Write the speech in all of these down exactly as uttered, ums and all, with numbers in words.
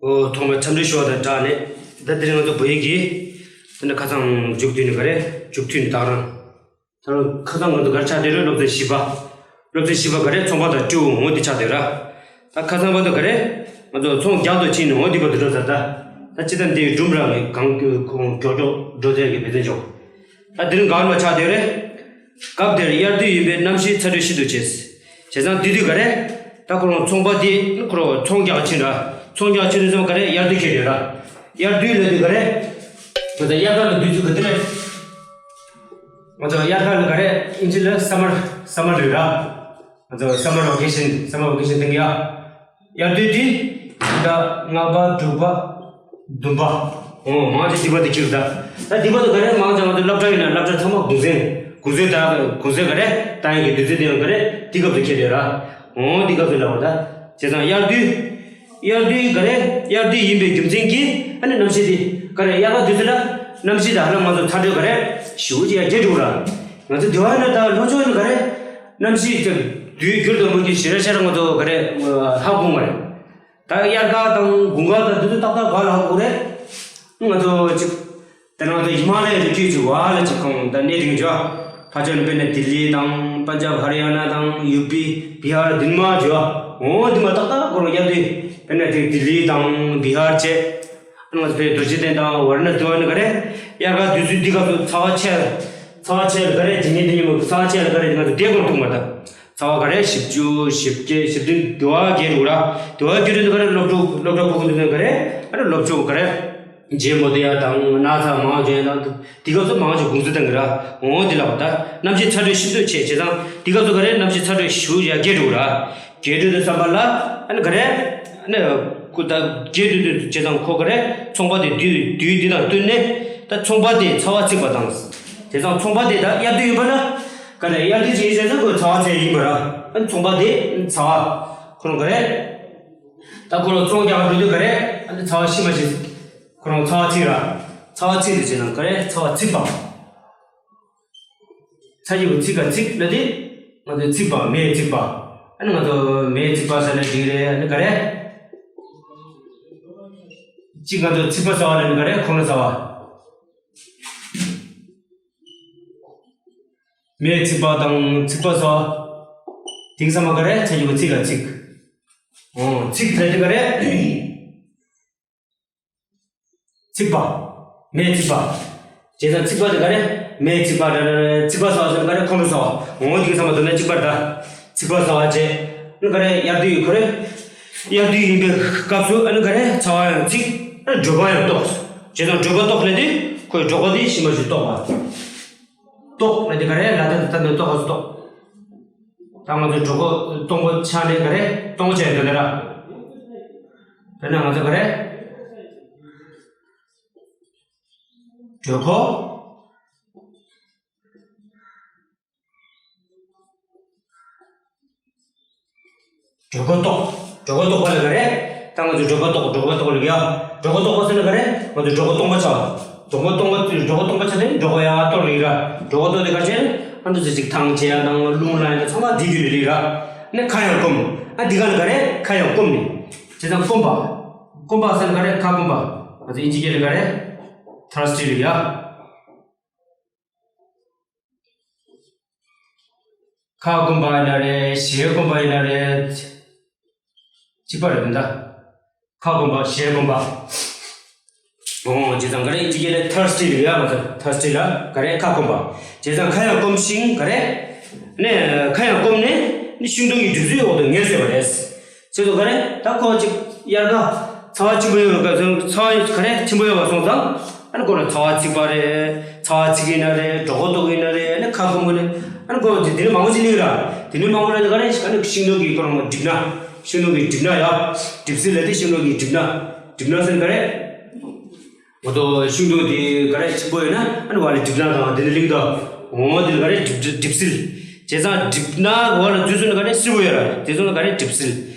ཨོ། ཐོག་མར་འཚམས་འདྲི་ཞུ་བ་དང་སྦྲགས་ནས། ད་དེ་རིང་ང་ཚོ་བོད་ཡིག་གི་དེ་འདྲ་ཁ་སང་མཇུག་བསྡུས་ནས་ག་རེ། མཇུག་མཐུད་ནས་ད་རང་། ད་རུང་ཁ་སང་ང་ཚོ་ག་རེ་ཆགས་བསྡད་རེད། སློབ་ཚན་བཞི་པ། སློབ་ཚན་བཞི་པ་ག་རེ། ཚོང་པ་དང་སྤྲེའུ་འོ་འདི་ཆགས་བསྡད་ར། ད་ཁ་སང་བར་དུ་ག་རེ། ང་ཚོ་ཚོང་རྒྱག་ཏུ་ཕྱིན་ནས་འོ་འདི་བར་དུ་འགྲོ་ཚར། ད་ད་ཅི་ད་འདི་སྒྲུང་རང་གི་གང་གི་ཁོང་མགྱོགས་མགྱོགས་འགྲོ་ཐལ་གི་བེད་སྤྱོད་འཇོག་ད་དེ་རིང་ག་རེ་ལ་ཆགས་བསྡད་རེད། སྐབས་དེར་དབྱར་དུས་ཡིན་པས་གནམ་གཤིས་ཚ་དྲོད་ཤིན་ཏུ་ཆེ། བྱས་ཙང་དེ་དུས་ག་རེ། ད་ཁོ་རང་ཚོང་པ་དེ་ཁོ་རང་ཚོང་རྒྱག་ཕྱིན་ར། ཚོང་རྒྱག་ཕྱིན་དུས་ཙམ་ག་རེ། དབྱར་དུས་ཁེལ་ཡོད་ར། དབྱར་དུས་ལབ་དུས་ག་རེ། ང་ཚོ་དབྱར་ཁ་ལ་དུས་ཚོད་ག་དུས་རེད། ང་ཚོ་དབྱར་ཁ་ལ་ག་རེ། ཨིན་ཇི་ལ་སམ་མར། སམ་མར་རེད་ར། ང་ཚོ་སམ་མར་ཝ་ཀེ་ཤན། སམ་མར་ཝ་ཀེ་ཤན་སྟོན་གྱི་ཡ། དབྱར་དུས་དེ་ད་ལྔ་པ། དྲུག་པ། བདུན་པ། འོ་མང་ཆེ་འདི་པ་དེ་ཁྱེར་ད། ད་འདི་པ་དེ་ག་རེ། མང་ཆེ་ང་ཚོ་སློབ་གྲྭ་ཡིན་ན་སློབ་གྲྭ་ཚང་མ་གུང་སེང་། གུང་སེང་ད་གུང་སེང་ག་རེ། ད་ཡིན་གྱི་དུས་ཚོད་དེ་ཡང་ག་རེ། འདི་སྐབས་སུ་ཁེལ་ཡོད་ར། འོ་འདི་སྐབས་སུ་ལབ་པ་ད། བྱས་ཙང་དབྱར་དུས། དབྱར་དུས་ག་རེ། དབྱར་དུས་ཡིན་པའི་རྒྱུ་མཚན་གྱིས་ཨ་ནི་གནམ་གཤིས་དེ་ག་རེ། དབྱར་ཁ་དུས་ཚོད་ལ་གནམ་གཤིས་དང་ཧ་ལམ་ང་ཚོ་ཚ་དྲོད་ག་རེ་ཞེ་པོ་ཅིག་ཡར་རྒྱས་འགྲོ་གི་ར། ང་ཚོ་དེ་བ་ན་ད་ལྷོ་ཕྱོགས་ཡིན་ག་རེ། གནམ་གཤིས་ཀྱི་དུས་འགྱུར་དང་མུ་གེ་ཞེ་དྲག་ཞེ་དྲག་ང་ཚོ་ག་རེ་ཧ་གོ་མ་རེད། ད་དབྱར་ཁ་དང་དགུན་ཁ་དང་དུས་ཚོད་ཏག་ཏག་ག་ལ་ཧ་གོ་རེད། ང་ཚོ་ཅིག་དེ་ནང་དུ་ཧི་མ་ལ་ཡའི་རི་རྒྱུད་ཅིག་བ་ལ་ཅིག་ཁོང་ད་གནས་དེ་འཇོ། ཕ་ཆོས་ནི་དཔེར་ན་ལྡི་ལི་དང་པན་ཇབ་ཧ་རི་ཡ་ན་དང་ཡུ་པི་བི་ཧར་འདི་མ་འཇོ། འོ་འདི་མ་ཏག་ཏག་ཁོ་རང་དབྱར་དུས་དཔེར་ན་དེ་ལྡི་ལི་དང་བི་ཧར་བཅས། ང་ཚོ་བོད་རྡོ་རྗེ་གདན་དང་ཝ་ར་ཎ་སི་དེ་བ་ནི་ག་རེ། དབྱར་ཁ་དུས་ཚོད་འདི་སྐབས་སུ་ཚ་བ་ཆེ། ཚ་བ་ཆེ་ལ་ག་རེ། དེ་ཉིན་དེ་ཉིན་མོ་ཚ་བ་ཆེ་ལ་ག་རེ། ང་ཚོ་བསྡད་དགོས་ཐུག་མ་ད། ཚ་བ་ག་རེ། བཞི་བཅུ། བཞི་བརྒྱད། བཞི་བདུན། དུ་བ་བརྒྱད་འགྲོ་ར། དུ་བ་བརྒྱད་འགྲོ་དུས་ག་རེ། སློབ་ཕྲུག་སློབ་གྲྭ་ཕྲུ་གུ་འདི་ཚོ་ག་རེ། ཨ་རེ་སློབ་ཕྲུག་ག་རེ། རྗེས་མོ་དེ་ཡ་དང་ན་ཚ་མང་ཆེ་དང་། དེ་སྐབས་སུ་མང་ཆེ་གུང་སེང་བཏང་གི་ར། འོ་དེ་ལ་བ་ད་གནམ་གཤིས་ཚ་དྲོད་ཤིན་ཏུ་ཆེ། བྱས་ཙང་དེ་སྐབས་སུ་ག་རེ། གནམ་གཤིས་ཚ་དྲོད་ཞེ་པོ་ཡར་རྒྱས་འགྲོ་གི་ར། རྒྱས་འགྲོ་དུས་ཙམ་པ་ལ་ཨ་ནི་ག་རེ། ཨ་ནི་ཁོ་ད་རྒྱས་འགྲོ་དུས་བྱས་ཙང་ཁོ་ག་རེ། ཚོང་པ་དེ་དུས་དུས་འདི་དང་བསྟུན་ནས་ད་ཚོང་པ་དེ་ཚ་བ་ཚིག་པ་དང་། བྱས་ཙང་ཚོང་པ་དེ་ད་དབྱར་དུས་ཡིན་པ་ན། ག་ལ་དབྱར་དུས་ཅིག་ཡིན་ཟེར་ན་ཁོ་ཚ་བ་ཚད་ཡིན་པ་ར། ཨ་ནི་ཚོང་པ་དེ་ཚ་བ་ཁོ་རང་ག་རེ། ད་ཁོ་རང་ཚོང་རྒྱག་འགྲོ་དུས་ག་རེ། ཨ་ནི་ཚ་བ་ཤི་མ་ཤི། ཁོ་རང་ཚ་བ་ཚིག་ར། ཚ་བ་ཚིག་དེ་བྱས་ན་ག་རེ། ཚ་བ་ཚིག་པ། ཚ་ཡི་གུ་ཚིག་ག་ཚིག་ལ་དེ། ང་ཚོ་ཚིག་པ། མེ་ཚིག་པ། ཨ་ནི་ང་ཚོ་མེ་ཚིག་པ་ཟེར་ན་འགྲིག་རེད། ཨ་ནི་ག་རེ། གཅིག་ང་ཚོ་ཚིག་པ་ཟ་བ་ལ་ནི་ག་རེ། ཁོང་ཁྲོ་ཟ་བ། མེ་ཚིག་པ་དང་ཚིག་པ་ཟ་བ། དེང་སང་མ་ག་རེ། ཚ་ཡི་གུ་ཚིག་ག་ཚིག་འོ་ཚིག་ལ་དེ་ག་རེ། ཚིག་པ། མེ་ཚིག་པ། བྱས་ཙང་ཚིག་པ་དེ་ག་རེ། མེ་ཚིག་པ་རེད། ཚིག་པ་ཟ་བ་ཟེར་ན་ག་རེ། ཁོང་ཁྲོ་ཟ་བ། འོ་འདི་གི་ཚང་མ་མདོར་ན་གཅིག་པ་རེད་ད། ཚིག་པ་ཟ་བ་བྱས། ཨ་ནི་ག་རེ། དབྱར་དུས་ཡིན་ཁོ་རེ། དབྱར་དུས་ཡིན་པའི་སྐབས་སུ་ཨ་ནི་ག་རེ། ཚ་བ་ཡང་ཚིག་ཨ་ནི་དྲོད་པ་ཡང་ལྟོགས། བྱས་ཙང་དྲོད་པ་ལྟོགས་ལབ་དུས་ཁོའི་གྲོད་ཁོག་དེ་ཤི་མ་ཤི་ལྟོགས་པ། ལྟོགས་ལབ་དུས་ག་རེ། ལ་ད་ད་ནི་ལྟོགས་ཁ་སུ་ལྟོགས། ད་ང་ཚོ་གྲོད་ཁོག་སྟོང་པོ་ཆགས་ནས་ག་རེ། སྟོང་པོ་ཆགས་ཡོད་འདི་ལ་ར། དེ་ནས་ང་ཚོ་ག་རེ། གྲོད་ཁོག་གྲོད་ཁོག་ལྟོགས། གྲོད་ཁོག་ལྟོགས་པ་ལ་ག་རེ། ད་ང་ཚོ་གྲོད་ཁོག་ལྟོགས། གྲོད་ཁོག་ལྟོགས་པ་ལ་ག་རེ། གྲོད་ཁོག་ལྟོགས་པ་ཟེར་ན་ག་རེ། ང་ཚོ་གྲོད་ཁོག་སྟོང་པ་ཆགས། གྲོད་ཁོག་སྟོང་པ། གྲོད་ཁོག་སྟོང་པ་ཆགས་དུས་གྲོད་ཁོག་ཡར་ལྟོགས་ལེ་ར། གྲོད་ཁོག་ལྟོགས་དུས་ག་རེ། ཨ་ནི་ཅིག་ཐང་ཆད་ཡ་དང་རླུང་ལངས་ཡ་དང་ཚང་མ་དེ་བརྒྱུད་ལེ་རེད་ར། ནས་ཁ་ཡང་སྐོམ། ཨ་འདི་ག་ལ་ག་རེ། ཁ་ཡང་སྐོམ་ནི། བྱས་ཙང་སྐོམ་པ། སྐོམ་པ་ཟེར་ན་ག་རེ། ཁ་སྐོམ་པ། ང་ཚོ་ཨིན་ཇི་སྐད་ལ་ག་རེ། ཐར་སི་ཊི་ལབ་ཡ། ཁ་སྐོམ་པ་ཡིན་ན་རེད། ཞེ་སྐོམ་པ་ཡིན་ན་རེད། གཅིག་པ་རེད་འདི་འདྲ། ཁ་སྐོམ་པ། ཞེ་སྐོམ་པ། འོ་བྱས་ཙང་ག་རེ། ཨིན་ཇི་སྐད་ལ་ཐར་སི་ཊི་ལབ་ཡ། ང་ཚོ་ཐར་སི་ཊི་ལ་ག་རེ། ཁ་སྐོམ་པ། བྱས་ཙང་ཁ་ཡང་སྐོམ་ཞིང་ག་རེ། ནས་ཁ་ཡང་སྐོམ་ནས་ནི་ཤིང་སྡོང་གི་གྲིབ་བསིལ་འོག་ཏུ་ངལ་གསོས་པ་རེད། ཟེར་དུས་ག་རེ། ད་ཁོ་ཅིག་དབྱར་ཁ་ཚ་བ་ཆེན་པོ་ཡོད་པ། ཚ་བ་ག་རེ་ཆེན་པོ་ཡོད་པ་སོང་ཙང་། ཨ་ནི་ཁོ་ལ་ཚ་བ་ཚིག་པ་རེད། ཚ་བ་ཚིག་ཡིན་ན་རེད། གྲོད་ཁོག་ལྟོགས་ཡིན་ན་རེད། ཨ་ནི་ཁ་སྐོམ་གྱི་ནི། ཨ་ནི་ཁོ་དེ་ནི་མང་པོ་ཅིག་སླེབས་ར། དེ་ནི་མང་པོ་རེད། ག་རེ། ཨ་ནི་ཤིང་སྡོང་གི་ཁོ་རང་གྲིབ་ནག་ཤིང་སྡོང་གི་གྲིབ་ནག་ཡ། གྲིབ་བསིལ་ལབ་དེ་ཤིང་སྡོང་གི་གྲིབ་ནག་གྲིབ་ནག་ཟེར་ན་ག་རེ། འོ་དོ་ཤིང་སྡོང་དེ་ག་རེ་ཆེན་པོ་ཡོད་ན། ཨ་ནི་བ་ལ་གྲིབ་ནག་དང་དེ་ནི་ལིང་དང་། འོ་དེ་ག་རེ། གྲིབ་གྲིབ་བསིལ། བྱས་ཙང་གྲིབ་ནག་བ་ལ་འཛུལ་སོང་ན་ག་རེ། བསིལ་པོ་ཡོད་ར། དེ་སོང་ན་ག་རེ། གྲིབ་བསིལ།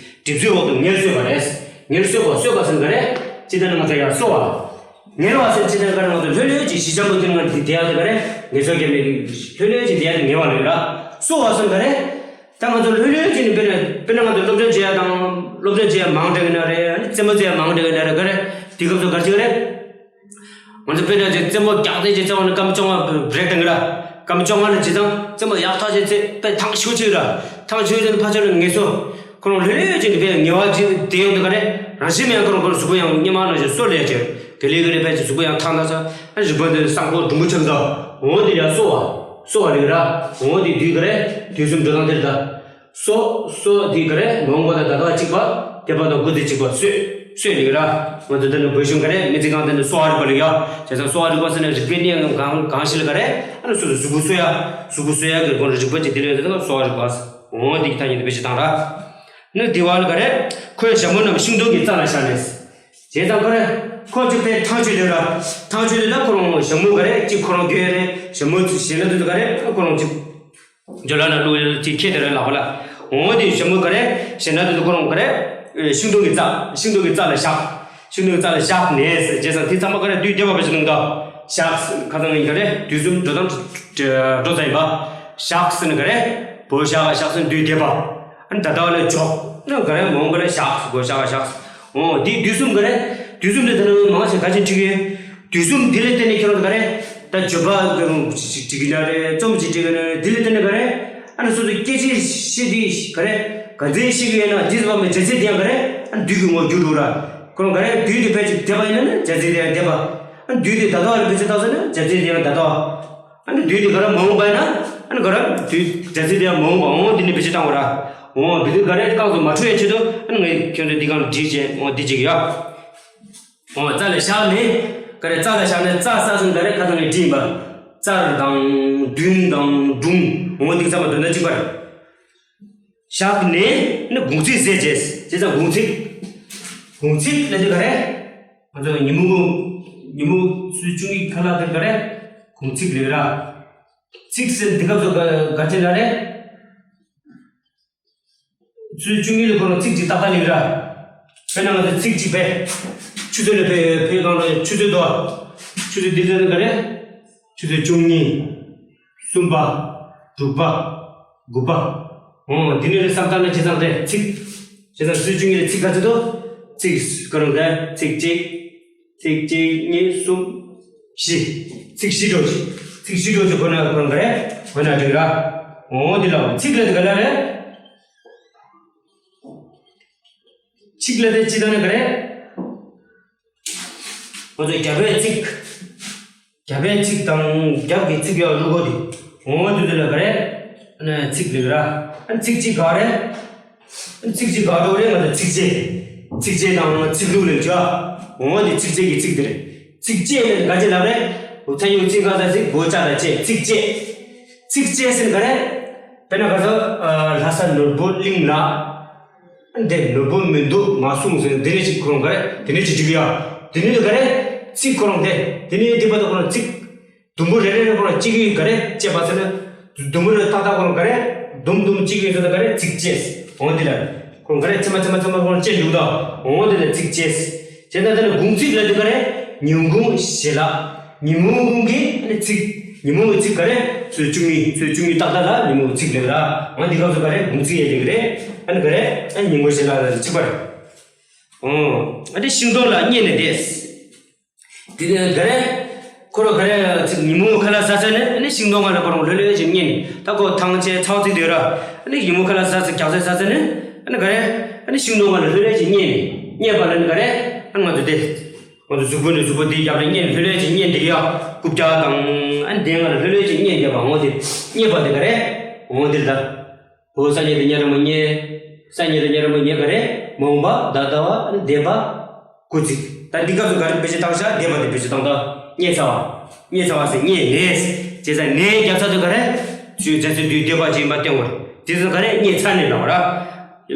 གྲིབ་བསིལ་འོག་ཏུ་ངལ་གསོས་པ་རེད། ངལ་གསོས་པ། གསོས་པ་ཟེར་ན་ག་རེ། ཅི་ལྟར་ན་ང་ཚོ་ཡར་གསོ་བ། ངལ་བ་ཟེར་ཅི་ལྟར་ག་རེ། ང་ཚོ་ལྷོད་ལྷོད་ཅིག་གཞིས་ཆགས་པོ་དེ་ང་འདི་བསྡད་ཡག་དེ་ག་རེ། ངལ་གསོ་རྒྱག་མེད་ལྷོད་ལྷོད་ཅིག་བསྡད་ཡག་དེ་ངལ་བ་ལོས་ར། གསོ་བ་ཟེར་ན་ག་རེ། ད་ང་ཚོ་ལྷོད་ལྷོད་བྱས་ནས་དཔེར་ན་དཔེར་ན་ང་ཚོ་སློབ་སྦྱོང་བྱེད་ཡ་དང་སློབ་སྦྱོང་བྱེད་ཡ་མང་དྲགས་ཀྱི་ན་རེད། ཨ་ནི་རྩེད་མོ་རྩེ་ཡ་མང་དྲགས་ཀྱི་ན་རེད། ག་རེ་དེ་སྐབས་སུ་ག་རེ་བྱེད་ཀྱི་རེད། ང་ཚོ་དཔེར་ན་ཅིག་རྩེད་མོ་རྒྱག་བསྡད་ཅིག་རྩེད་པ་ནི་སྐར་མ་བཅོ་ལྔ་བྷི་རེག་བཏང་གི་ར། སྐར་མ་བཅོ་ལྔ་ལ་བྱེད་སྟངས་རྩེད་མོ་ཡག་ཐག་ཆོད་རྩེ་དཔེ་ཐང་ཤུགས་ཆེ་གི་ར། ཐང་ཤུགས་ཆེ་ནི་ཕར་ཕྱོགས་ལ་ངལ་གསོ། ཁོ་རང་ལྷོད་ལྷོད་བྱས་ནས་དཔེ་ངལ་བ་ཅིག་དེ་ཡོང་དུས་ག་རེ་རང་བཞིན་མེད་ཁོ་རང་ཁོ་རང་གཟུགས་པོ་ཡང་སྔོན་མ་ནང་བཞིན་གསོ་ལས་ཀྱི་དེ་ལས་ག་རེ་ཕལ་ཆེར་གཟུགས་པོ་ཡང་ཐང་ཐང་ས། ཨ་རིག་པ་འདི་བསམ་ཁོ་སྒྲུང་པོ་ཆགས་ས། འོ་དེ་ཡང་གསོ་བ་གསོ་བ་རེད་གི་ར། འོ་དེ་དུས་ག་རེ་དུས་གསུམ་འགྲོ་སྟངས་དེ་རེད་ད། གསོ་གསོ་དེ་ག་རེ་མ་འོངས་པ་དང་ད་ལྟ་བ་གཅིག་པ། འདས་པ་དང་སྐུལ་ཚིག་གཅིག་པ་གསོས་གསོས་ལེགས་ར། ང་ཚོ་འདི་ནི་བོད་གཞུང་ག་རེ་མི་ཚིག་གང་དེ་ནི་གསོ་བ་རིག་པ་ལེགས་ཡ། བྱས་ཙང་གསོ་བ་རིག་པ་ཟེར་ན་རིག་པའི་གནས་གང་གང་ཞིག་ལ་ག་རེ་ཨ་ནི་སོ་སོ་གཟུགས་པོ་གསོ་ཡ། གཟུགས་པོ་གསོ་ཡ་གི་སྒོ་ནས་རིག་པ་ཅིག་དེ་ལ་ཡོད་དེ་གསོ་བ་རིག་པ། འོ་འདི་གི་ཐ་སྙད་དེ་བེད་སྤྱོད་བཏང་ར། ནི་དེ་བ་ལ་ག་རེ་ཁོའི་ཞྭ་མོ་རྣམས་ཤིང་སྡོང་གི་རྩ་ལ་བཞག་ནས། བྱས་ཙང་ག་རེ་ཁོ་ཅིག་པའི་ཐང་ཆོད་དེ་ར། ཐང་ཆོད་དེ་ལ་ཁོ་རང་ཞྭ་མོ་ག་རེ་ཅིག་ཁོ་རང་གྱོན་རེ་ཞྭ་མོ་ཞེ་ན་དུ་ག་རེ་ཁོ་རང་ཅིག་ཇོ་ལ་ན་ལུ་ཅིག་ཁྱེར་དེ་རེད་ལག་པ་ལ། འོ་དེ་ཞྭ་མོ་ག་རེ་ཞེ་ན་དུ་ཁོ་རང་ག་རེ་ཤིང་སྡོང་གི་རྩ་ཤིང་སྡོང་གི་རྩ་ལ་བཞག་ཤིང་སྡོང་གི་རྩ་ལ་བཞག་ནས་བྱས་ཙང་དེ་ཚང་མ་ག་རེ་དུས་འདས་པ་བེད་སྤྱོད་གནང་ད། བཞག་ཁ་སང་གི་ག་རེ་དུས་གསུམ་འགྲོ་སྟངས་འགྲོ་ཚར་ཡིན་པ། བཞག་ཟེར་ན་ག་རེ་བོད་བཞག་བཞག་ཟེར་ན་དུས་འདས་པ། ཨ་ནི་ད་ལྟ་བ་ལ་འཇོག་ན་ག་རེ་མ་འོངས་པ་ལ་བཞག་བོད་བཞག་བཞག་འོ་དེ་དུས་གསུམ་ག་རེ་དུས་གསུམ་དེ་ད་ནང་མང་ཆེ་ག་ཅིག་འཁྲིད་ཀྱི་ཡོད། དུས་གསུམ་འདི་ལ་བརྟེན་ནས་ཁྱོད་རང་ག་རེ་ད་བརྗོད་པ་ག་རུང་ཅིག་ཅིག་འབྲི་གི་ན་རེད། རྩོམ་ཅིག་འབྲི་གི་ན་རེད། འདི་ལ་བརྟེན་ནས་ག་རེ་ཨ་ནི་སོ་སོ་སྐད་ཆ་བཤད་དུས་ག་རེ་ག་ཚོད་བཤད་ཀྱི་ཡོད་ན་དེ་ཚོ་བ་མི་རྒྱ་ཚད་དེ་ཡང་ག་རེ་ཨ་ནི་དུས་ཀྱི་ངོ་བརྒྱུད་འགྲོ་ར། ཁོ་རང་ག་རེ་དུས་དེ་ཕལ་ཆེར་འདས་པ་ཡིན་ན་ནི་རྒྱ་ཚད་དེ་ཡང་འདས་པ། ཨ་ནི་དུས་དེ་ད་ལྟ་བ་ལ་བེད་སྤྱོད་བཏང་ཟེར་ན་རྒྱ་ཚད་དེ་ཡང་ད་ལྟ་བ། ཨ་ནི་དུས་དེ་ག་རེ་མ་འོངས་པ་ཡིན་ན་ཨ་ནི་ག་རེ་དུས་རྒྱ་ཚད་དེ་ཡང་མ་འོངས་པ་འོང་དེ་ནི་བེད་སྤྱོད་བཏང་བ་ར། འོང་བི་དུས་ག་རེ་རྐང་བཙུགས་མ་འཕྲོད་ཡ་ཆེད་དུ་ཨ་ནི་ངས་ཁྱོད་ཚོ་འདི་གང་བྲིས་བྱས་འོང་འདི་བྱེད་ཀྱི་ཡ། འོ་རྩ་ལ་བཞག་ནས་ག་རེ་རྩ་ལ་བཞག་ནས་རྩ་ས་ཟིན་ག་རེ་ཁ་ཐང་ནས་བྲིས་པ། རྩར་དང་མདུན་དང་དྲུང་འོ་འདི་ཚང་མ་འདོན་ན་གཅིག་པ་རེད། བཞག་ནས་ནི་གུང་ཚིགས་ཟེར་བྱས་བྱས་ཙང་གུང་ཚིགས། གུང་ཚིགས་ལ་དེ་ག་རེ། ང་ཚོ་ཉིན་མོ་ཉིན་མོ་ཚོད་བཅུ་གཉིས་ཁ་ལག་དེ་ག་རེ། གུང་ཚིགས་ལེགས་ར། ཚིགས་ཟེར་འདི་སྐབས་སུ་ག་ག་ཅི་ལ་རེད། ཚོད་བཅུ་གཉིས་ལ་ཁོ་རང་ཚིགས་གཅིག་ཏག་ཏག་ལེགས་ར། དཔེར་ན་ང་ཚོ་ཚིགས་གཅིག་པས། ཆུ་ཚོད་ལ་ཕེ་ཕེ་གང་ལ་ཆུ་ཚོད་དོ། ཆུ་ཚོད་འདི་ཚོད་ནི་ག་རེ། ཆུ་ཚོད་བཅུ་གཉིས། གསུམ་པ། དྲུག་པ། དགུ་པ། འོ་འདི་ནི་བསམ་བཏང་ན་བྱས་ཙང་དེ་ཚིགས། བྱས་ཙང་ཚོད་བཅུ་གཉིས་ལ་ཚིགས་ག་ཚོད་དོ། ཚིགས་ཁོ་རང་ག་ཚིགས་གཅིག་ཚིགས་གཅིག་གཉིས་གསུམ། བཞི། ཚིགས་བཞི་འགྲོ་བཞི། ཚིགས་བཞི་འགྲོ་བཞི་ཁོ་ན་ཁོ་རང་ག་རེ། ཁོ་ན་འགྲིག་ར། འོ་འདི་ལ་ཚིགས་ལ་དེ་ག་ལ་རེད། ཚིགས་ལ་དེ་ཅི་ལྟ་ན་ག་རེ། ང་ཚོ་རྒྱབ་པའི་ཚིགས། རྒྱབ་པའི་ཚིགས་དང་རྒྱབ་ཀྱི་ཚིགས་ཡོད་རུ་གོ་དེ། འོ་དེ་དེ་ལ་ག་རེ། ཨ་ནི་ཚིགས་ལེགས་ར། ཨ་ཚིགས་གཅིག་ག་རེ། ཨ་ཚིགས་གཅིག་ག་འགྲོ་རེད་ང་ཚོ་ཚིགས་བཅད། ཚིགས་བཅད་དང་ཚིགས་ལྷུག་ལེགས་བྱ། འོ་དེ་ཚིགས་བཅད་ཀྱི་ཚིགས་དེ་རེད། ཚིགས་བཅད་ལ་ག་ཅི་ལབ་རེད། འོ་ཚ་ཡུ་ཚིགས་ག་ས་ཚིགས་བོ་ཅ་ད་བཅད་ཚིགས་བཅད། ཚིགས་བཅད་ཟེར་ག་རེ། དཔེར་ན་ག་ཚོད། ལྷ་ས་ནོར་བུ་གླིང་ལ། འདི་ནོར་བུ་མི་འདུག་མ་གསུངས་ཟེར་འདི་ནས་ཅིག་ཁོ་རང་ག་རེ་འདི་ནས་ཅིག་འགྲིག་གི་ཡ། འདི་ནས་ག་རེ་ཚིག་ཁོ་རང་འདི་འདི་ནས་འདི་བར་དུ་ཁོ་རང་ཚིག་དུམ་བུ་རེ་རེ་རེ་ཁོ་རང་གཅིག་གིས་ག་རེ་བཅད་པ་ཟེར་ན། དུམ་བུ་རེ་ཏག་ཏག་ཁོ་རང་ག་རེ་དུམ་དུམ་གཅིག་གིས་ཟེར་ན་ག་རེ་ཚིག་བཅད། འོང་འདི་ལ་ཁོ་རང་ག་རེ་ཚེར་མ་ཚེར་མ་ཚེར་མ་ཁོ་རང་བཅད་འདུག་ད། འོང་འདི་ལ་ཚིག་བཅད། བྱས་ན་དེ་ནས་གུང་ཚིགས་ལ་འདི་ག་རེ་ཉིན་གུང་ཞལ་ལག་ཉིན་མོ་གུང་གི་ཨ་ནི་ཚིག་ཉིན་མོ་གི་ཚིག་ག་རེ། ཚོད་བཅུ་གཉིས་ཚོད་བཅུ་གཉིས་ཏག་ཏག་ལ་ཉིན་མོ་གི་ཚིག་ལེགས་ར། ང་འདི་སྐབས་སུ་ག་རེ་གུང་ཚིགས་ཡས་ལེགས་རེད། ཨ་ནི་ག་རེ་ཨ་ཉིན་གུང་ཞལ་ལག་ལ་གཅིག་པ་རེད། ཨོ། ཨ་ནི་ཤིང་སྡོང་ལ་བསྙེས་ནས་བསྡད། དེ་ནས་ག་རེ། ཁོ་རང་ག་རེ་ཚིག་ཉིན་མོ་ཁ་ལག་ཟ་ས་ནས་ཨ་ནི་ཤིང་སྡོང་ཁ་ལ་ཁོ་རང་ལྷོད་ལྷོད་ཅིག་བསྙེས་ནས་ད་ཁོ་ཐང་ཆད་ཚ་བ་ཚིག་དུས་ར། ཨ་ནི་ཉིན་མོ་ཁ་ལག་ཟ་ས་རྒྱག་ས་ཟ་ས་ནས་ཨ་ནི་ག་རེ། ཨ་ནི་ཤིང་སྡོང་ཁ་ལ་ལྷོད་ལྷོད་ཅིག་བསྙེས་ནས་བསྙེས་པ་ལ་ནི་ག་རེ། ཨ་ང་ཚོ་དེ། ང་ཚོ་གཟུགས་པོ་ནས་གཟུགས་པོ་འདི་རྒྱབ་ལ་བསྙེན་ལྷོད་ལྷོད་ཅིག་བསྙེན་འདི་ཡ། རྐུབ་བཀྱག་དང་ཨ་འདན་ང་ལ་ལྷོད་ལྷོད་ཅིག་བསྙེན་བསྡད་པ་འོང་དེ། བསྙེན་པ་དེ་ག་རེ། འོང་དེ་ལ། འོ་ས་ཉིད་དུ་ཉེ་ར་མོ་ཉེ། ས་ཉིད་དུ་ཉེ་ར་མོ་ཉེ་ག་རེ། མ་འོངས་པ་ད་ལྟ་བ་འདས་པ། སྐུལ་ཚིག་ད་འདི་སྐབས་སུ་ག་རེ་བེད་སྤྱོད་བཏང་ཤག་འདས་པ་དེ་བེད་སྤྱོད་བཏང་ད། བསྙེན་ཚར་བ། བསྙེན་ཚར་བ་ཟེར་བསྙེན་ནས། བྱས་ཙང་ནས་རྒྱབ་ཚར་དུས་ག་རེ། ཚུལ་རྒྱ་ཚུལ་དུས་འདས་པ་ཅིག་ཡིན་པ་བསྟན་དགོས། དེ་ཚོ་ག་རེ་བསྙེན་ཚར་ནས་ལབ་པ་ར།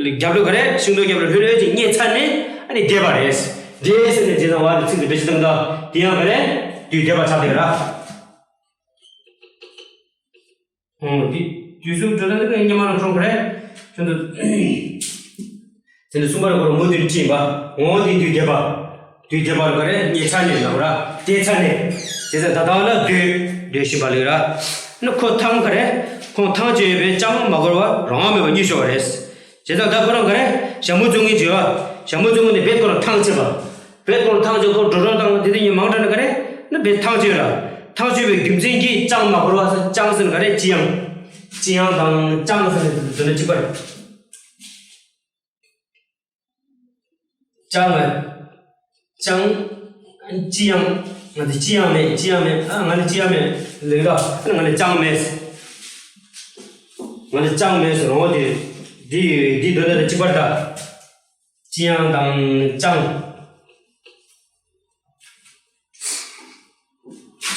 རྒྱབ་ལོགས་ག་རེ་ཤིང་སྡོང་རྒྱབ་ལོགས་ལྷོད་ལྷོད་ཅིག་བསྙེན་ཚར་ནས་ཨ་ནི་བསྡད་པ་རེད། བསྡད་ཟེར་ནས་བྱས་ཙང་བ་དེ་ཚིག་གི་བེད་སྤྱོད་བཏང་ད་དེ་ཡང་ག་རེ། དུས་འདས་པ་ཆགས་བསྡད་ར། འོང་དེ་དུས་གསུམ་འགྲོ་ད་འདི་ག་སྙེ་མ་ལ་ཁྲོམ་ག་རེ། ཁྱོད་ཚོ། དེ་ནས་གསུམ་པ་ལ་གོ་ར་མུ་མཐུད་བྲིས་པ། འོང་དེ་དུས་འདས་པ། དུས་འདས་པ་ལ་ག་རེ་བསྙེན་ཚར་ནས་ལབ་ར། བསྡད་ཚར་ནས། བྱས་ཙང་ད་ལྟ་བ་ལ་སྡོད་སྡོད་བཞིན་པ་ལབ་ར། ནི་ཁོ་ཐང་ག་རེ། ཁོང་ཐང་ཆད་ཡོད་པས་ཅང་མ་འགོར་བར་རང་དབང་མེད་པར་གཉིད་ཤོར་བ་རེད། བྱས་ཙང་ད་ཁོ་རང་ག་རེ། ཞྭ་མོ་བཙོང་མཁན་ཅིག་ཡོད། ཞྭ་མོ་བཙོང་མཁན་དེ་བེད་ཁོ་རང་ཐང་ཆད་པ། བེད་ཁོ་རང་ཐང་ཆད། ཁོ་འགྲོ་རོགས་དང་དེ་དེ་གཉིས་མང་དྲགས་ནི་ག་རེ། ནི་བེད་ཐང་ཆད་ཡོད་ར། ཐང་ཆད་པའི་རྒྱུ་མཚན་གྱིས་ཅང་མ་འགོར་བ་ཟེར། ཅང་ཟེར་ནི་ག་རེ། ཅི་ཡང་། ཅི་ཡང་དང་ཅང་ཟེར་ནི་དེ་ནི་གཅིག་པ་རེད། ཅང་ང་། ཅང་། ཅི་ཡང་། ང་ཚོ་ཅི་ཡང་མེད། ཅི་ཡང་མེད། ཨ། ང་ལ་ཅི་ཡང་མེད་ལེགས་ད། ང་ལ་ཅང་མེད། ང་ལ་ཅང་མེད་ཟེར་འོ་དེ། འདི་འདི་འདོད་ན་གཅིག་པར་ད། ཅི་ཡང་དང་ཅང་།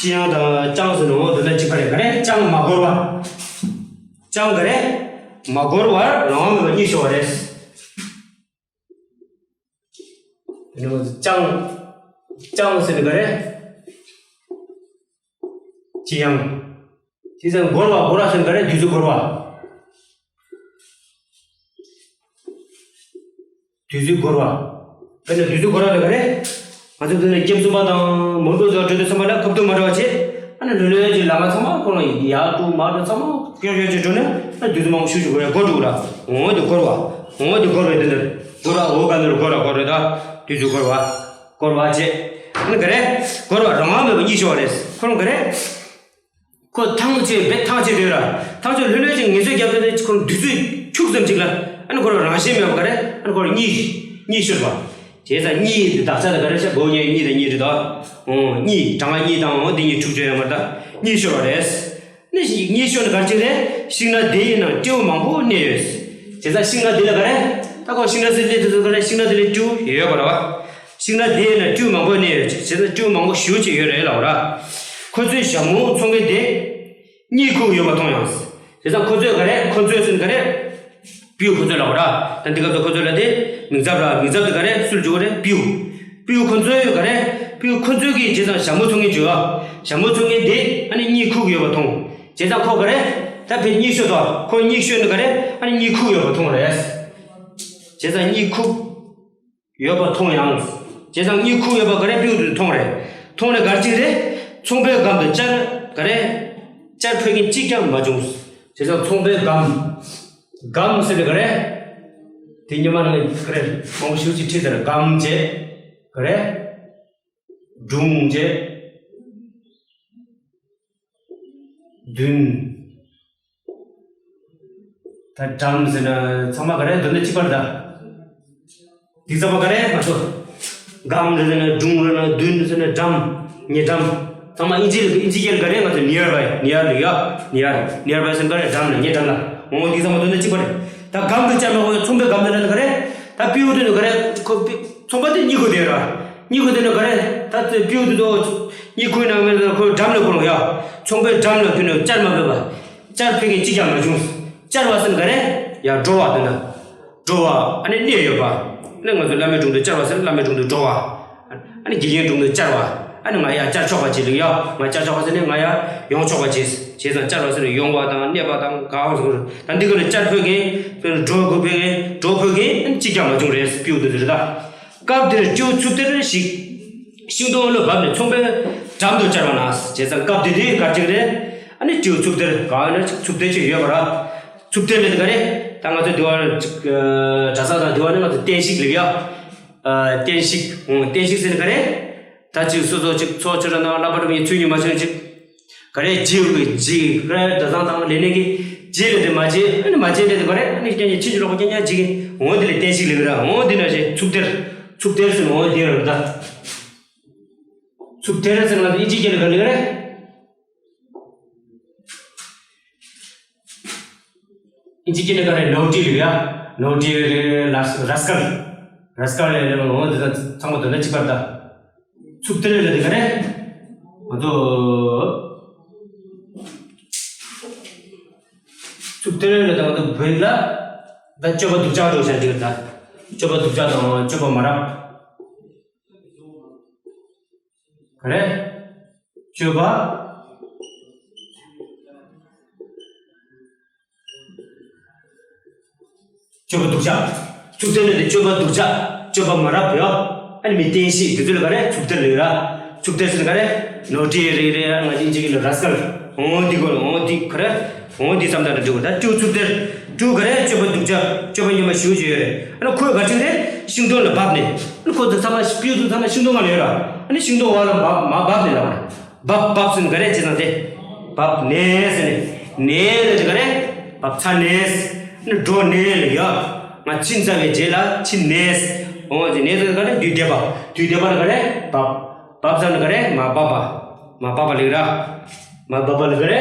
ཅི་ཡང་དང་ཅང་ཟེར་ནོ་འོ་འདོད་ན་གཅིག་པར་རེད། ག་རེ། ཅང་མ་འགོར་བ། ཅང་ག་རེ། མ་འགོར་བར་རང་དབང་མེད་པར་གཉིད་ཤོར་བ་རེད། དེ་ནས་ཅང་། ཅང་ཟེར་ནི་ག་རེ། ཅི་ཡང་། ཅི་ཟེར། འགོར་བ། འགོར་བ་ཟེར་ནི་ག་རེ། དུས་ཚོད་འགོར་བ། དུས་ཚོད་འགོར་བ། དཔེར་ན་དུས་ཚོད་འགོར་བ་ལ་ག་རེ། ང་ཚོ་འདི་ནས་སྐྱེམས་ཚོང་པ་དང་མོ་ཊ་བཟོ་བ་འགྲོ་དུས་ཚང་མ་ལ་ཁ་ཐུག་མ་འགྲོ་བ་བྱེད། ཨ་ནི་ལྷོད་ལྷོད་ཀྱི་ལམ་ཁ་ཚང་མ་ཁོ་རང་ཡར་འགྲོ་མར་འགྲོ་ཚང་མ་ཀྱོག་ཀྱོག་ཅིག་འགྲོ་ནས་ཨ་དུས་ཚོད་མང་པོ་ཤུགས་ཤུགས་འགོར་ཡ་འགོར་འགྲོ་གི་ར། འོ་དེ་འགོར་བ། འོ་དེ་འགོར་བའི་དོན་དུ་འགོར་བ། འོ་ག་འདིར་འགོར་ར་འགོར་རེད་ད། དུས་ཚོད་འགོར་བ། འགོར་བ་བྱེད། ཨ་ནི་ག་རེ། འགོར་བ་རང་དབང་མེད་པར་གཉིད་ཤོར་བ་རེད། ཁོ་རང་ག་རེ། ཁོ་ཐང་ཆད་བེད་ཐང་ཆད་དུས་ར། ཐང་ཆད་ལྷོད་ལྷོད་ཅིག་ངལ་གསོ་རྒྱབ་དུས་ཁོ་རང་དུས་ཚོད་འཁྱུག་ཙམ་ཅིག་ལ། ཨ་ནི་ཁོ་རང་རང་བཞིན་མེད་པ་ག་རེ། ཨ་ནི་ཁོ་རང་གཉིད་གཉིད་ཤོར་བ། བྱས་ཙང་གཉིད་དེ་དག་ཆ་དང་ག་རེ་ཤ་སྒོ་ཉལ་གཉིད་དང་གཉིད་རེད་དོ། འོ་གཉིད་གྲང་བ་གཉིད་དང་འོ་དེ་གཉིས་འཁྲུག་ཆ་ཡོད་མ་རེད་ད། གཉིད་ཤོར་བ་རེད། ནི་གཉིད་ཤོར་ནི་ག་རེ་ཅིག་རེད། ཤིང་སྣ་དེ་ཡི་ནང་སྤྲེའུ་མང་པོ་གནས་ཡོད། བྱས་ཙང་ཤིང་སྣ་དེ་ལ་ག་རེ། ད་ཁོ་ཤིང་སྣ་ཟེར་སླེབས་དུས་ཚོད་ག་རེ། ཤིང་སྣ་དེ་ལ་སྤྲེའུ་ཡོད་པ་རེད་བ། ཤིང་སྣ་དེ་ཡི་ནང་སྤྲེའུ་མང་པོ་གནས་ཡོད། བྱས་ཙང་སྤྲེའུ་མང་པོ་ཞེ་པོ་ཅིག་ཡོད་རེད་ལབ་པ་ར། ཁོ་ཚོས་ཞྭ་མོ་བཙོང་མཁན་དེ་གཉིད་ཁུག་ཡོད་པ་མཐོང་ཡང་། བྱས་ཙང་ཁོ་ཚོས་ག་རེ། ཁོ་ཚོས་ཟེར་ནི་ག་རེ། སྤྲེའུ་ཁོ་ཚོས་ལབ་པ་ར། ད་འདི་སྐབས་སུ་ཁོ་ཚོས་ལབ་དེ་མིང་ཚབ་ར། མིང་ཚབ་དེ་ག་རེ་སུ་ལ་འཇུག་གི་རེད། སྤྲེའུ། སྤྲེའུ་ཁོ་ཚོས་ག་རེ། སྤྲེའུ་ཁོ་ཚོས་ཀྱིས་བྱས་ཙང་ཞྭ་མོ་བཙོང་མཁན་བྱོས་ཨ། ཞྭ་མོ་བཙོང་མཁན་དེ་ཨ་ནི་གཉིད་ཁུག་ཡོད་པ་མཐོང་། བྱས་ཙང་ཁོ་ག་རེ། ད་ཕར་གཉིད་ཤོར་དོ། ཁོ་གཉིད་ཤོར་ནི་ག་རེ། ཨ་ནི་གཉིད་ཁུག་ཡོད་པ་མཐོང་རེད། བྱས་ཙང་གཉིད་ཁུག་ཡོད་པ་མཐོང་ཡང་། བྱས་ཙང་གཉིད་ཁུག་ཡོད་པ་ག་རེ། སྤྲེའུ་དེ་མཐོང་རེད། མཐོང་ནས་ག་རེ་བྱས་རེད། ཚོང་པའི་སྒམ་དུ་ཅར་ག་རེ། ཅར་ཕུད་མཁན་གཅིག་ཀྱང་མ་བྱུང་། བྱས་ཙང་ཚོང་པའི་སྒམ། སྒམ་ཟེར་ནི་ག་རེ། དེ་ཉི་མ་ནང་ག་རེ། མང་པོ་ཞེ་པོ་ཅིག་ཁྲིད་ཟེར། སྒམ་བྱས། ག་རེ། སྒྲུང་བྱས། བདུན། ད་འགྲམ་ཟེར་ན་ཚང་མ་ག་རེ་འདོད་ན་གཅིག་པར་ད། འདི་ཚང་མ་ག་རེ་ང་ཚོ། སྒམ་རེད་ཟེར་ན། སྒྲུང་རེད་ན། བདུན་རེད་ཟེར་ན། འགྲམ། ཉེ་འགྲམ། ཚང་མ་ཨིན་ཇི་ལ། ཨིན་ཇི་སྐད་ལ་ག་རེ། ང་ཚོ་ནིར་བའི། ནིར་ལ་ཡ། ནིར། ནིར་བའི་ཟེར་ན་ག་རེ། འགྲམ་ལ། ཉེ་འགྲམ་ལ། འོ་འདི་ཚང་མ་འདོད་ན་གཅིག་པར་རེད། ད་སྒམ་དུ་ཅར་མ་གོ་ཚོང་པའི་སྒམ་དུ་ན་ག་རེ། ད་སྤྲེའུ་དེ་ནི་ག་རེ། ཁོ་ཚོང་པ་དེ་གཉིད་ཁུག་བསྡད་ར། གཉིད་ཁུག་བསྡད་ན་ག་རེ། ད་སྤྲེའུ་དེ་ཚོ་གཉིད་ཁུག་ན་མེད་ན་ཁོ་འགྲམ་ལ་ཁོ་རང་ཡ། ཚོང་པའི་འགྲམ་ལ་ཁོ་ནི་ཅར་མ་ཕོད་པ། ཅར་ཕུད་མཁན་གཅིག་ཀྱང་མ་བྱུང་། ཅར་བ་ཟེར་ན་ག་རེ། ཡ་འགྲོ་བ་དེ་ན། འགྲོ་བ་ཨ་ནི་གནས་ཡོད་པ། ཨ་ནི་ང་ཚོ་བླ་མའི་དྲུང་དུ་བཅར་བ་ཟེར་ན་བླ་མའི་དྲུང་དུ་འགྲོ་བ། ཨ་ནི་དགེ་རྒན་དྲུང་དུ་བཅར་བ། ཨ་ནི་ང་ཡར་བཅར་ཆོག་པ་བྱེད་ལུགས་ཡ། ང་བཅར་ཆོག་པ་ཟེར་ནས་ང་ཡར་ཡོང་ཆོག་པ་བྱེད། བྱས་ཙང་བཅར་བ་ཟེར་ནས་ཡོང་བ་དང་གནས་པ་དང་གང་ཟེར། ད་འདི་ག་ལ་ཅར་ཕུད་མཁན། འགྲོ་དགོས་ཕུད་མཁན། འགྲོ་ཕུད་མཁན་ཨ་ནི་གཅིག་ཀྱང་མ་བྱུང་རེད། སྤྲེའུ་དེ་ཚོ་རེད་ད། སྐབས་དེར་སྤྲེའུ་ཚུབ་སྟེར་ཞིག་ཤིང་སྡོང་ལ་བབས་ནས་ཚོང་པའི་འགྲམ་དུ་བཅར་བ་ན། བྱས་ཙང་སྐབས་དེ་དུས་ག་རེ་བྱེད་ཀྱི་རེད། ཨ་ནི་སྤྲེའུ་ཚུབ་སྟེར་གང་ཡོད་ན་ཅིག་ཚུབ་སྟེར་ཅིག་ཡོད་པ་ར། ཚུབ་སྟེར་ལབ་དེ་ག་རེ། ད་ང་ཚོ་འདི་བར་ཅིག་གྲྭ་ས་དང་འདི་བར་ནི་ང་ཚོ་བསྟན་བཤིག་ལབ་ཡ། ཨ། བསྟན་བཤིག་འོ། བསྟན་བཤིག་ཟེར་ནི་ག་རེ། ད་ཅིག་སོ་སོ་ཅིག་ཚོགས་ཆོས་ར་ནང་བསླབ་པ་གྲུབ་མཁན་ཚུལ་གཉིས་མ་བྱུང་ཅིག་ག་རེ་བྱེད་དགོས་བྱེད། ག་རེ་གྲྭ་ཚང་དང་ལས་སྣེ་གིས་བྱེད་ལབ་དེ་མ་བྱེད། ཨ་ནི་མ་བྱེད་ལབ་དེ་ག་རེ། ཨ་ནི་རྐྱང་རྐྱང་ཕྱིན་ཅི་ལོག་པ་རྐྱང་རྐྱང་བྱེད་མཁན། འོ་དེ་ལ་བསྟན་བཤིག་ལབ་ཀྱི་ར། འོ་དེ་ན་བྱས་ཚུབ་སྟེར། ཚུབ་སྟེར་ཟེར་ནི་འོ་དེ་ར་ད། ཚུབ་སྟེར་ཟེར་ན་ང་ཚོ་ཨིན་ཇི་སྐད་ལ་ག་རེ་ལབ་ཀྱི་རེད། ཨིན་ཇི་སྐད་ནས་ག་རེ། ནོ་ཊི་ལབ་ཡ། ནོ་ཊི་ལབ། རཱས་ཀལ། རཱས་ཀལ་ལབ་ཡ། འོ་དེ་དང་ཚང་མ་དོན་དག་གཅིག་པ་རེད་ད། ཚུབ་སྟེར་ལབ་དེ་ག་རེ། ང་ཚོ་ཚུབ་སྟེར་ལབ་དེ་ང་ཚོ་བོད་ལ་ད་སྤྱོད་པ་སྡུག་ཅག་འགྲོ་བྱ་འགྲིག་རེད་ད། སྤྱོད་པ་སྡུག་ཅག་དང་སྤྱོད་པ་མ་རབས། ག་རེ། སྤྱོད་པ། སྤྱོད་པ་སྡུག་ཅག་ཚུབ་སྟེར་ལབ་དེ་སྤྱོད་པ་སྡུག་ཅག་སྤྱོད་པ་མ་རབས་ཡོད། ཨ་ནི་མི་བསྟན་བཤིག་དེ་ཚོ་ལ་ག་རེ། ཚུབ་སྟེར་ལབ་ཡོད་ར། ཚུབ་སྟེར་ཟེར་ན་ག་རེ། ནོ་ཊི་རེད་རེད། ང་ཚོ་ཨིན་ཇི་སྐད་ལ་རཱས་ཀལ། འོང་འདི་གོ་འོང་འདི་ག་རེ། འོང་འདི་བསམ་བཏང་ན་འགྲིག་གོ། ད་སྤྲེའུ་ཚུར་སྟེར། སྤྲེའུ་ག་རེ་སྤྱོད་པ་སྡུག་ཅག་སྤྱོད་པ་ངན་པ་ཞེ་པོ་ཅིག་ཡོད་རེད། ཨ་ནི་ཁོས་ག་ཅིག་རེད། ཤིང་སྡོང་ལ་བབས་ནས། ཨ་ནི་ཁོ་ཚོ་ཚང་མ་སྤྲེའུ་ཚོ་ཚང་མ་ཤིང་སྡོང་སྒང་ལ་ཡོད་ར། ཨ་ནི་ཤིང་སྡོང་འོག་ལ་བབས་མར་བབས་ནས་ལབ་པ་རེད། བབས་བབས་ཟེར་ན་ག་རེ་བྱས་ཙང་དེ། བབས་ནས་ཟེར་ནས། ནས་ལབ་དེ་ག་རེ། བབས་ཚར་ནས། ཨ་ནི་འགྲོ་ནས་ལབ་ཡ། ང་ཕྱིན་ཚར་བའི་རྗེས་ལ་ཕྱིན་ནས། འོང་ཟེར་ནས་ཟེར་ག་རེ། དུས་འདས་པ། དུས་འདས་པ་ལ་ག་རེ། བབས། བབས་ཚར་ན་ག་རེ། མར་བབས་པ། མར་བབས་པ་ལབ་ར། མར་བབས་པ་ལབ་ག་རེ།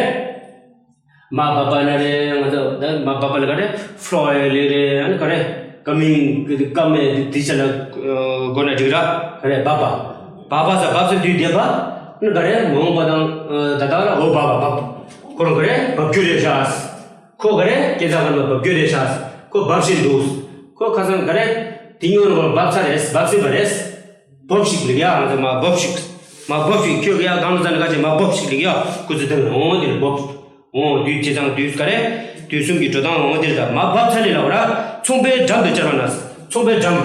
མར་བབས་པ་ན་རེ། ང་ཚོ་ད་མར་བབས་པ་ལ་ག་རེ། ཕློ་ཡ་ལེ་རེ། ཨ་ནི་ག་རེ། ཀ་མིང་། ཀ་མེ་དེ་ཆ་ལ་གོ་ན་འགྲིག་ར། ག་རེ། བབས་པ། བབས་པ་ས་བབས་ས་དུས་འདས་པ། ཨ་ནི་ག་རེ། མ་འོངས་པ་དང་ད་ལྟ་ལ་འོ་བབས་པ་བབས། ཁོ་རང་ག་རེ། བབས་རྒྱུ་རེད་ཤག་ཁོ་ག་རེ། སྐས་འཛེག་སྒང་ལ་བབས་རྒྱུ་རེད་ཤག་ཁོ་བབས་བཞིན་འདུག་ཁོ་ཁ་སང་ག་རེ། དེ་ཉོ་རུ་བབས་ཚར་རེད། བབས་ཟིན་པ་རེད། བབས་ཤིག་ལབ་ཡ། ང་ཚོ་མར་བབས་ཤིག་མར་བབས་ཤིག་ཁྱོད་ཀྱི་ཡ་སྒང་ལ་འཛེགས་ན་ཁ་ཅིག་མར་བབས་ཤིག་ལབ་ཡ། སྐུ་ཚེ་དང་འོང་དེར་བབས། འོང་དུས་བྱས་ཙང་དུས་ག་རེ། དུས་གསུམ་གྱི་འགྲོ་སྟངས་འོང་དེར་ད་མར་བབས་ཚར་ནས་ལབ་ར། ཚོང་པའི་འགྲམ་དུ་བཅར་བ་ན། ཚོང་པའི་འགྲམ།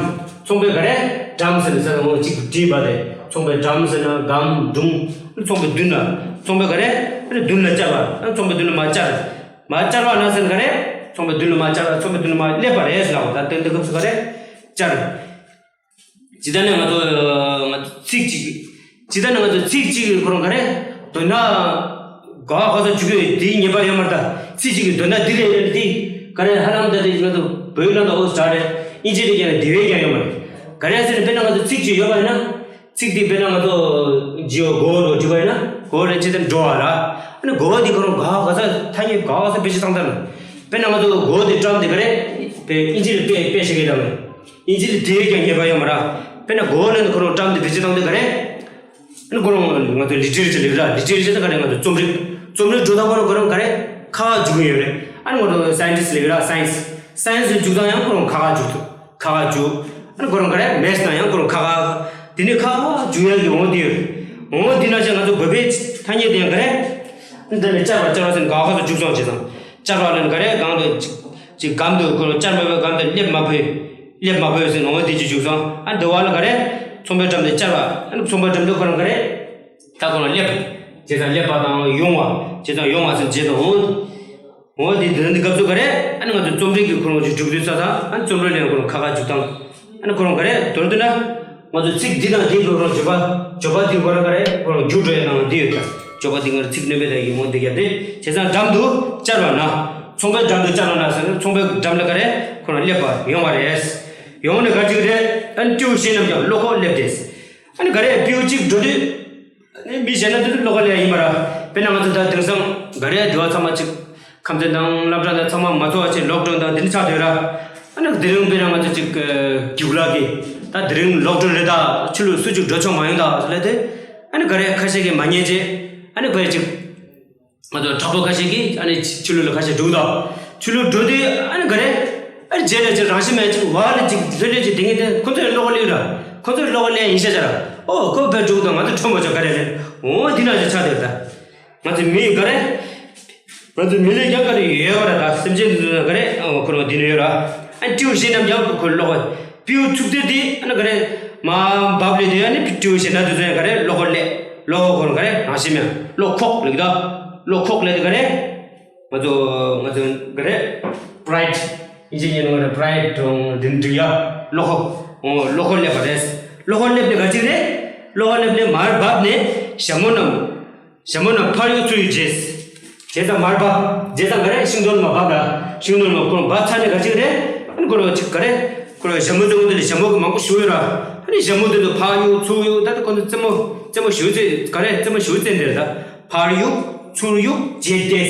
ཚོང་པའི་ག་རེ། འགྲམ་ཟེར་ནས་ཟེར་འོང་གཅིག་བྲིས་པ་རེད། ཚོང་པའི་འགྲམ་ཟེར་ན་སྒང་། སྒྲུང་། ཚོང་པའི་མདུན་ལ། ཚོང་པའི་ག་རེ། མདུན་ལ་བཅར་བ། ཚོང་པའི་མདུན་ལ་མར་བཅར། མར་བཅར་བ་ན་ཟེར་ན་ག་རེ། ཚོང་པའི་མདུན་ལ་མར་བཅར་བ། ཚོང་པའི་མདུན་ལ་མར་སླེབས་པ་རེད་ལབ་པ། ད་དེ་འདི་སྐབས་སུ་ག་རེ། བཅར། ཇི་ལྟར་ནས་ང་ཚོ་ང་ཚོ་ཚིག་གཅིག་ཇི་ལྟར་ནས་ང་ཚོ་ཚིག་གཅིག་གི་ཁོ་རང་ག་རེ། དོན་དག་ག་བ་ག་ས་འཇུག་གི་ཡོད་དེའི་ངེས་པ་ཡོད་མ་རེད། ད་ཚིག་གཅིག་གི་དོན་དག་འདི་རེད་རེད། དེ་ག་རེ། ཧ་ལམ་ད་དེ་ང་ཚོ་བོད་ནང་དུ་ཨོ་སི་ཊ་རེད། ཨིན་ཇི་ལ་ཀྱང་དེ་བས་ཀྱང་ཡོད་མ་རེད། ག་རེ་ཟེར་ན་དཔེར་ན་ང་ཚོ་ཚིག་གཅིག་ཡོད་པ་ཡིན་ན། ཚིག་དེ་དཔེར་ན་ང་ཚོ་ཇི་ཡོ་གོ་བོ་འགྲོ་བྲིས་པ་ཡིན་ན། གོ་བོ་ལ་ཅི་ལྟར་འགྲོ་བ་ར། ཨ་ནི་གོ་བོ་དེ་ཁོ་རང་ག་བ་ག་ས་ཐ་སྙད་ག་བ་ག་ས་བེད་སྤྱོད་བཏང་ད་ན། དཔེར་ན་ང་ཚོ་གོ་བོ་དེ་བཀྲམ་དེ་ག་རེ། དཔེ་ཨིན་ཇི་ལ་དཔེ་དཔེ་བཤད་ཀྱི་དང་། ཨིན་ཇི་ལ་དེ་ཡོད་ཀྱང་ངེས་པ་ཡོད་མ་རེད། དཔེར་ན་གོ་བོ་ནང་དུ་ཁོ་རང་བཀྲམ་དེ་བེད་སྤྱོད་བཏང་དེ་ག་རེ། ཨ་ནི་ཁོ་རང་ང་ཚོ་ལི་ཊེ་རེ་ཅར་ལབ་ར། ལི་ཊེ་རེ་ཅར་དེ་ག་རེ། ང་ཚོ་རྩོམ་རིག་རྩོམ་རིག་འགྲོ་སྟངས་ཁོ་རང་ཁོ་རང་ག་རེ། ཁ་ཁ་འཇུག་གི་ཡོད་རེད། ཨ་ནི་ང་ཚོ་སའེན་ཊིསི་ཊི་ལབ་ར། སའེན་སི། སའེན་སི་འཇུག་སྟངས་ཡང་ཁོ་རང་ཁ་ཁ་འཇུག་ཐུབ། ཁ་ཁ་འཇུག་ཨ་ནི་ཁོ་རང་ག་རེ། མེ་ཐི་ནང་ཡང་ཁོ་རང་ཁ་ཁ། དེ་ནི་ཁ་ཁ་འཇུག་ཡག་གི་འོང་དེ་ཡོད། འོང་དེ་ན་ཅང་ང་ཚོ་བོད་པའི་ཐ་སྙད་དེ་ཡང་ག་རེ། འདི་ནི་བཅར་བ། བཅར་བ་ཟེར་ནི་ག་བ་ག་ས་འཇུག་སོང་བྱས་ཙང་། བཅར་བ་ལ་ནི་ག་རེ། སྒང་དུ་ཅིག་ཅིག་སྒང་དུ་ཁོ་རང་བཅར་མ་ཕོད། སྒང་དུ་སླེབས་མ་ཕོད། སླེབས་མ་ཕོད་ཟེར་ནི་འོང་དེ་ཅིག་འཇུག་སོང་། ཨ་འདི་བ་ལ་ག་རེ། ཚོང་པའི་འགྲམ་དུ་བཅར་བ། ཨ་ནི་ཚོང་པའི་འགྲམ་དུ་ཁོ་རང་ག་རེ། ད་ཁོ་རང་སླེབས་བྱས་ཙང་སླེབས་པ་དང་ཡོང་བ། བྱས་ཙང་ཡོང་བ་ཟེར་བྱས་ཙང་འོང་། འོ་དེ་དེ་འདི་སྐབས་སུ་ག་རེ། ཨ་ནི་ང་ཚོ་རྩོམ་རིག་གི་ཁོ་རང་ཅིག་གྲུབ་དུས་ས་ས། ཨ་ནི་རྩོམ་རིག་ལ་ཡང་ཁོ་རང་ཁ་ཁ་འཇུག་སྟངས། ཨ་ནི་ཁོ་རང་ག་རེ། མདོར་བསྡུས་ན། ང་ཚོ་ཚིག་འདི་དང་འདི་ཁོ་རང་འཇོག་པ། འཇོག་པ་འདི་ཁོ་རང་ག་རེ། ཁོ་རང་འགྱུར་འགྲོ་ཡ་ནང་འདི་ཡོད་ཀྱང་། འཇོག་པ་འདི་ང་རང་ཚིག་སྣོན་པའི་ཐད་ཀྱི་འོ་འདི་རྒྱབ་སྟེ། བྱས་ཙང་འགྲམ་དུ་བཅར་བ་ན། ཚོང་པའི་འགྲམ་དུ་བཅར་བ་ན་ཟེར་ན་ཚོང་པའི་འགྲམ་ལ་ག་རེ། ཁོ་རང་སླེབས་པ་ཡོང་བ་རེད། ཡོང་ནས་ག་ཅིག་རེད། ཨ་ནི་སྤྲེའུ་གཞན་རྣམས་ཀྱང་བློ་ཁོག་སླེབས་ཏེ། ཨ་ནི་ག་རེ། སྤྲེའུ་གཅིག་འགྲོ་དུས། ནི་མི་གཞན་ན་དེ་ཚོ་བློ་ཁོག་སླེབས་ཡིན་པ་ར། དཔེར་ན་ང་ཚོ་ད་དེང་སང་ག་རེ་འདི་བ་ཚང་མ་ཅིག་ཁམས་ཚན་དང་སློབ་གྲྭ་དང་ཚང་མ་མ་ཚོགས་པ་ཅིག་ལོག་ཌའུན་དང་དེ་འདྲ་ཆགས་སྡོད་ར། ཨ་ནི་དེ་རིང་དཔེར་ན་ང་ཚོ་ཅིག་རྒྱུགས་ལག་གི་ད་དེ་རིང་ལོག་ཌའུན་རེད། ད་ཕྱི་ལོགས་སུ་ཅིག་འགྲོ་ཆོག་མ་ཡོང་ད་ལབ་དེ། ཨ་ནི་ག་རེ་ཁ་ཤས་ཀྱིས་མ་ཉན་བྱས། ཨ་ནི་ག་རེ་ཅིག་ང་ཚོ་དྲག་པོ་ཁ་ཤས་ཀྱིས་ཨ་ནི་ཕྱི་ལོགས་ལ་ཁ་ཤས་འགྲོ་གི་འདུག་ཕྱི་ལོགས་འགྲོ་དུས་ཨ་ནི་ག་རེ། ཨ་ནི་རྗེས་ལ་ཅིག་རང་བཞིན་མེད་ཅིག་བ་ལ་ཅིག་ལྷོད་ལྷོད་ཅིག་དེ་ངས་དེ་ཁོ་ཚོས་བློ་ཁོག་སླེབས་ར། ཁོ་ཚོས་བློ་ཁོག་སླེབས་ཡིན་ཤག་ཅག་ར། ཨོ་ཁོ་བས་འགྲོ་གི་འདུག་ང་ཚོ་ཁྲོམ་པ་ཅོག་ག་རེ་རེད། འོ་འདི་ན་ཅིག་ཆགས་བསྡད་ད། ང་ཚོ་མི་ག་རེ། ང་ཚོ་མི་ལས་ཀྱང་ག་རེ་ཡོད་པ་ར། ད་སེམས་ཅན་འདི་ཚོ་ག་རེ། ཨོ་ཁོ་རང་འདི་ནས་ཡོད་ར། ཨ་ནི་སྤྲེའུ་གཞན་རྣམས་ཀྱང་ཁོ་བློ་ཁོག་སྤྲེའུ་ཚུགས་སྡེར་དེ་ཨ་ནི་ག་རེ། མར་བབས་ལེ་དེ་ཨ་ནི་སྤྲེའུ་གཞན་དག་དེ་ཚོ་ཡང་ག་རེ་བློ་ཁོག་སླེབས། བློ་ཁོག་ཁོ་རང་ག་རེ་རང་བཞིན་མེད་བློ་ཁོག་ལབ་ཀྱི་ད། བློ་ཁོག་ལབ་དེ་ག་རེ། ང་ཚོ་ང་ཚོ་ག་རེ། པི་རའེ་ཌི། ཨིན་ཇི་ནས་ནང་ལ་པི་རའེ་ཌི་དང་དེ་འདྲ་ཡ། བློ་ཁོག་འོ་བློ་ཁོག་སླེབས་པ་རེད། བློ་ཁོག་སླེབས་ནས་ག་ཅིག་རེད། བློ་ཁོག་སླེབས་ནས་མར་བབས་ནས་ཞྭ་མོ་རྣམས། ཞྭ་མོ་རྣམས་ཕར་གཡུག་ཚུར་གཡུག་བྱས། བྱས་ཙང་མར་བབས། བྱས་ཙང་ག་རེ། ཤིང་སྡོང་ལ་མར་བབས་ར། ཤིང་སྡོང་ལ་ཁོ་རང་བབས་ཚར་ནས་ག་ཅིག་རེད། ཨ་ནི་ཁོ་རང་ཅིག་ག་རེ། ཁོ་རང་ཞྭ་མོ་ཚོ་འདི་ལ་ཞྭ་མོ་གི་མང་པོ་ཞིག་ཡོད་ར། ཨ་ནི་ཞྭ་མོ་དེ་ཚོ་ཕར་གཡུག་ཚུར་གཡུག་ད་ལྟ་ཁོ་ཚོ་རྩེད་མོ་རྩེད་མོ་ཞིག་རྩེ་ག་རེ་རྩེད་མོ་ཞིག་རྩེ་འདིར་ད། ཕར་གཡུག་ཚུར་གཡུག་བྱས་ཏེ།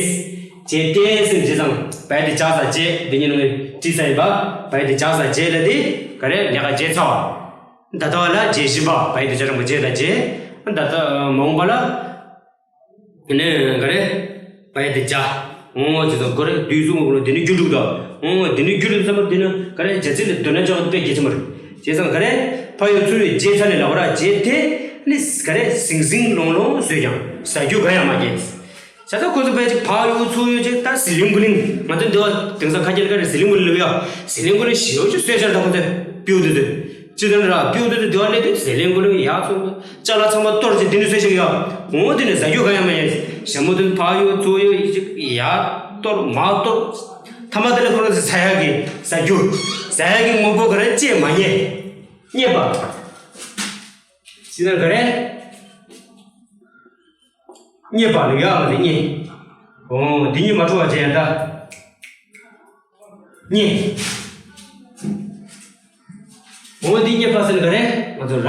བྱས་ཏེ་ཟེར་བྱས་ཙང་བས་དེ་བྱས་ཙང་བྱས་འདི་ཉིད་ནང་བྲིས་ས་ཡིན་པ། བས་དེ་བྱས་ཙང་བྱས་ལ་དེ་ག་རེ་ལས་ཀ་བྱས་ཚར་བ། ད་ལྟ་བ་ལ་བྱེད་བཞིན་པ། བས་དེ་བྱས་ཙང་བྱས་ལ་བྱེད། ད་ལྟ་མ་འོངས་པ་ལ། ནས་ག་རེ། བས་དེ་བྱས། འོང་བྱས་ཙང་ག་རེ། དུས་གསུམ་གོ་ལ་དེ་ནི་རྒྱུ་དྲུག་དང་། འོང་དེ་ནི་རྒྱུ་དྲུག་བསམ་པ་དེ་ནི་ག་རེ། བྱ་ཚིག་ལ་དོན་ན་ཅོག་དཔེ་གལ་ཆེན་པོ་རེད། བྱས་ཙང་ག་རེ། ཕར་གཡུག་ཚུར་གཡུག་བྱས་ཚར་ནས་ལབ་ར། བྱས་ཏེ་ནི་ག་རེ། ཟིང་ཟིང་ལོང་ལོང་བཟོས་ཀྱང་ཟ་རྒྱུ་ག་ཡང་མ་སྐྱེས། བྱས་ཙང་ཁོ་ཚོ་ཕལ་ཆེར་ཕར་གཡུག་ཚུར་གཡུག་བྱས་ད་ཟི་ལིང་གུ་ལིང་། ང་ཚོ་འདི་བ་དེང་སང་ཁ་རྒྱུན་ག་རེ་ཟི་ལིང་གུ་ལིང་ལབ་ཡ། ཟི་ལིང་གུ་ལིང་ཞེ་པོ་ཅིག་བཟོས་ཤག་ད་ཁོ་ཚོས་སྤྲེའུ་དེ་ཚོས། ཅི་དང་ར་ཏིའུ་ཏུ་ཏུ་དེ་བ་ལེ་ཏུ་ཟེ་ལེན་གོ་ལེ་ཡ་ཚོ་ཅ་ལ་ཚང་མ་གཏོར་ཅིག་དེ་ནི་སུས་ཤིག་ཡ། འོ་དེ་ནི་ཟ་རྒྱུ་གང་ཡང་མ་ཡིན། ཞྭ་མོ་དུ་ཕ་ཡོ་ཚོ་ཡོ་ཡི་ཅིག་ཡ་གཏོར་མ་གཏོར། ཐ་མ་དེ་ལ་ཁོ་རང་ཟ་ཡ་གི་ཟ་རྒྱུ། ཟ་ཡ་གི་དངོས་པོ་ག་རེ་ཅེས་མ་རྙེད། རྙེད་པ། ཅི་དང་ག་རེ། རྙེད་པ་ལ་ཡག་ལ་རྙེད། འོ་འདི་གཉིས་མ་འཁྲུལ་བ་བྱས་ད། རྙེད། འོ་འདི་རྙེད་པ་ཟེར་ནི་ག་རེ། ང་ཚོ་ར་བ།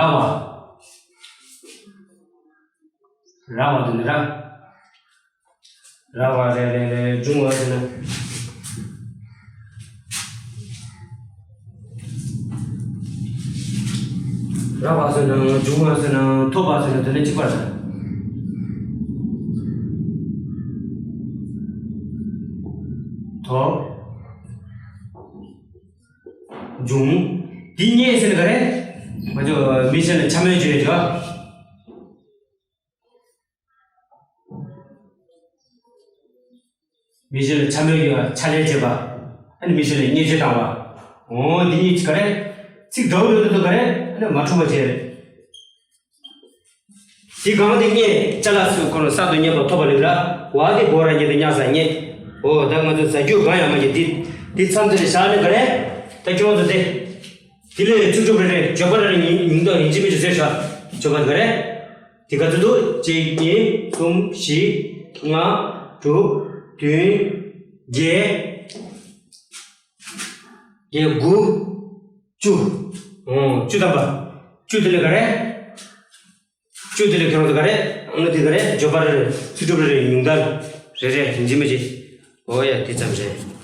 ར་བ་འདི་ནི་ར། ར་བ་རེ་རེ་རེ་འབྱུང་བ་ཟེར་ན། ར་བ་ཟེར་ན་འབྱུང་བ་ཟེར་ན་ཐོབ་པ་ཟེར་ན་དེ་ནི་གཅིག་པ་རེད། ཐོབ། འབྱུང་། འདི་རྙེད་ཟེར་ནི་ག་རེ། ང་ཚོ་མི་གཞན་ལ་འཕྱ་སྨོད་བྱེད་ཡོད་ཀྱི། མི་གཞན་ལ་འཕྱ་སྨོད་ཀྱི་ཕྱག་ལས་བྱེད་པ། ཨ་ནི་མི་གཞན་ལ་བརྙས་བཅོས་བཏང་བ། འོ་འདི་གཉིས་ག་རེ། ཚིག་འདྲ་བོ་འདྲ་བོ་འདུག་ག་རེ། ཨ་ནི་མ་འཁྲུལ་བ་བྱས་རེད། འདི་གང་དེ་རྙེད། ཅ་ལག་སུ་ཁོ་རང་གསར་དུ་རྙེད་པ་ཐོབ་པ་ལེགས་ར། བ་དེ་བོ་ར་རྙེད་དེ་ཉག་ས་རྙེད། འོ་ད་ང་ཚོ་ཟ་རྒྱུ་གང་ཡང་མ་རྙེད་འདི། འདི་མཚམས་འདི་ལ་བཞག་ནས་ག་རེ། ད་ཁྱོད་ཚོ་དེ། དེ་ལས་ཚིག་གྲུབ་རེ་རེ་བརྗོད་པ་རེ་རེ་ཉིན་ཉིན་ཐོག་ཡིན་གཅིག་མིན་གཅིག་བཟོས་ཤག་བརྗོད་པ་འདི་ག་རེ། དེ་ག་ཚོད་འདུག་གཅིག་གཉིས་གསུམ་བཞི་ལྔ་དྲུག་བདུན་བརྒྱད། བརྒྱད་དགུ། བཅུ། ཨོ་བཅུ་ཐམ་པ། བཅུ་དེ་ལས་ག་རེ། བཅུ་དེ་ལས་ཁྱོད་རང་ཚོ་ག་རེ། ཨ་ནི་དེ་ག་རེ་བརྗོད་པ་རེ་རེ་ཚིག་གྲུབ་རེ་རེ་ཉུང་མཐར་རེ་རེ་ཡིན་གཅིག་མིན་གཅིག་འོ་ཡ་དེ་ཙམ་རེད།